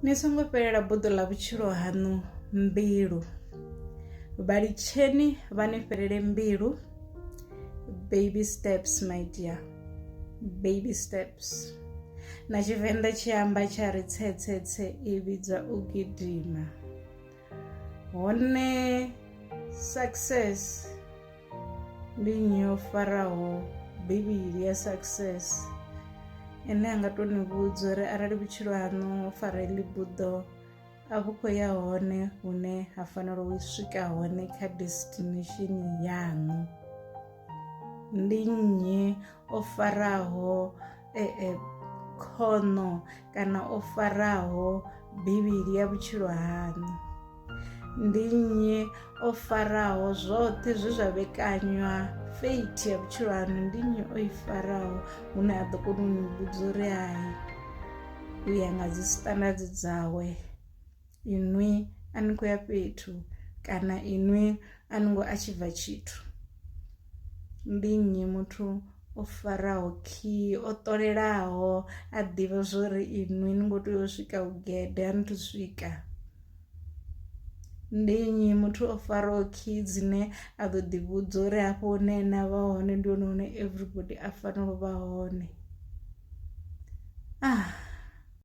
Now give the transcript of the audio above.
Ni songo fhelela buḓo ḽa vhutshilo haṋu mbilu vha litsheni vha ni fhelele mbilu baby steps my dear baby steps na tshivenḓa tshi amba tsha ri tsetsetse i vhidzwa u gidima hone success Ndi nnyi o faraho bivhili ya success ine a nga to ni vhudza uri arali vhutshilo haṋu ho fara heḽi buḓo a vhu khou ya hone hune ha fanela u swika hone kha destination yaṋu ndi nnyi o faraho khoṋo kana o faraho bivhili ya vhutshilo haṋu. Ndi nnyi o faraho zwoṱhe zwe zwa vhekanywa fate ya vhutshilo haṋu ndi nnyi o i faraho hune a ḓo kona u ni vhudza uri hai u ya nga dzi standard dzawe inwi a ni khou ya fhethu kana inwi a ni ngo atshiva tshithu. Ndi nnyi muthu o faraho khiyi o ṱolelaho a ḓivha zwori inwi ni kho tea u swika vhugede a ni thu swika. Ndi nnyi muthu o faraho khiyi dzine a ḓo ḓi vhudza uri hafho hune ene avha hone ndi hone hune everybody a fanela u vha hone.